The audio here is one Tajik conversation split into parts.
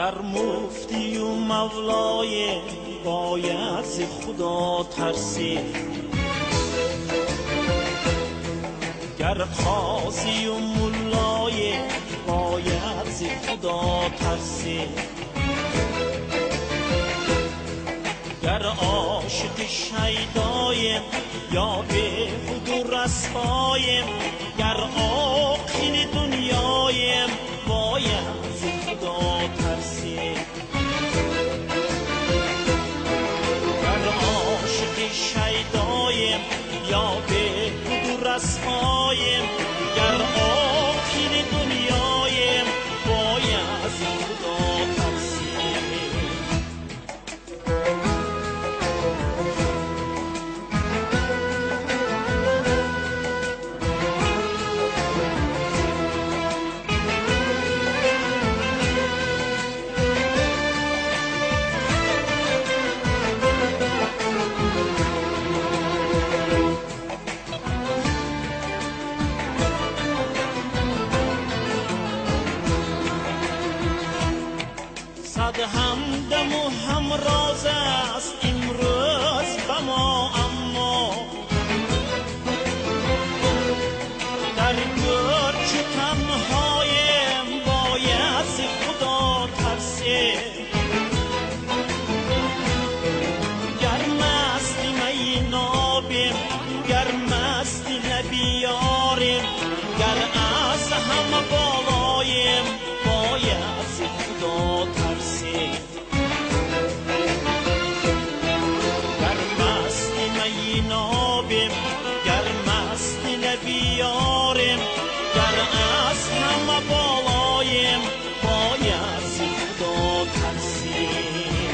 Гар муфтию мавлоем, бояд зи Худо тарсем. Гар қозию муллоем, бояд зи Худо тарсем. Гар ошиқи шайдоем, ё бехуду расвоем, гар оқили дунёем, бояд зи Худо тарсем. Гар ошиқи шайдоем, ё бехуду расвоем, гар оқили дунёем, бояд зи Худо тарсем. صد همدم و همراز است امروز به ما، اما در گور چو تنهایم، باید ز خدا ترسیم. گر مست می نابیم، گر مست لب یاریم، گر از همه بالاییم، باید ز خدا ترسیم. گر مست می نابیم، گر مست لب یاریم، گر از همه بالاییم، باید ز خدا ترسیم.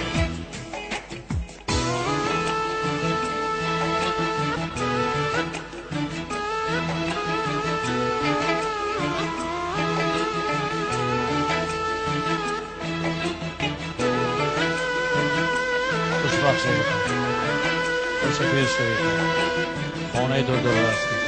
خوشبخت شوید، خوشفیر شوید، خانه دور هستید.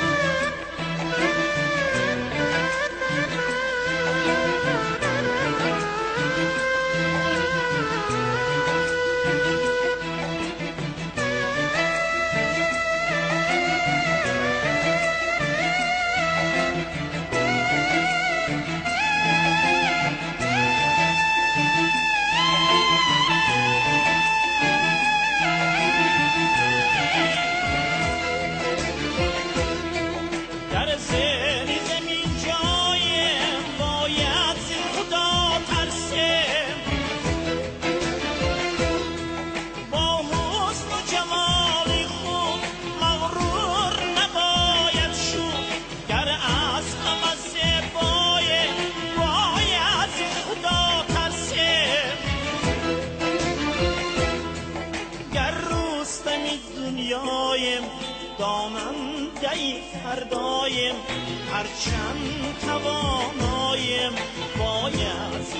در زیر زمین جایم، باید ز خدا ترسیم. با حسن و جمال خود مغرور نباید شد. گر از همه زیبایم، باید ز خدا ترسیم. گر رستم دنیایم، داننده فردایم، هرچند توانایم، باید ز